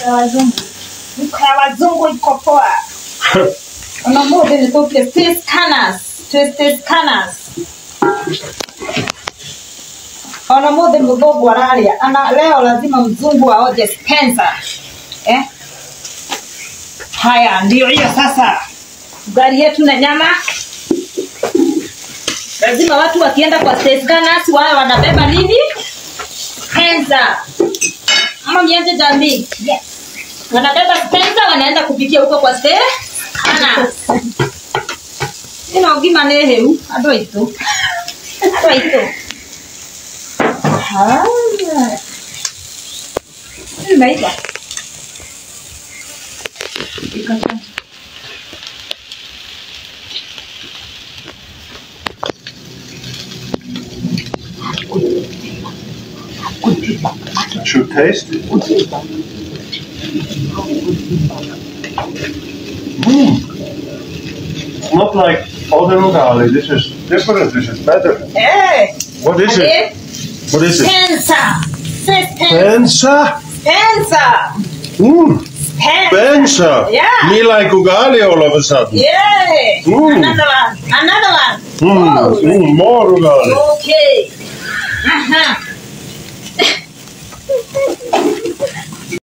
ya wazungu. Miko ya wazungu iko poa. Unamuthi ni tupie scanners. Twisted scanners. Ona muthi mthungu araria. Ana leo lazima mzungu aoje Spencer. Eh? Haya, ndio hiyo sasa. Ugali yetu na nyama. Lazima watu wakienda kwa scanners wao wanabeba nini? Spencer. Ama nianze jamii. Yes. Wanabeba Spencer wanaenda kupikia huko kwa scanners. Ino ngima nĩ hĩu andũ aitũ. Andũ aitũ. Ah. Imeiva. Iko sawa. Should taste. Mm. It's not like other ugali. This is different. This is better. Hey. What is it? What is it? Spencer. Spencer. Spencer. Mm. Spencer. Yeah. Me like ugali all of a sudden. Yeah. Mm. Another one. Another one. Mm. Oh. Mm, more ugali. Okay. Uh-huh.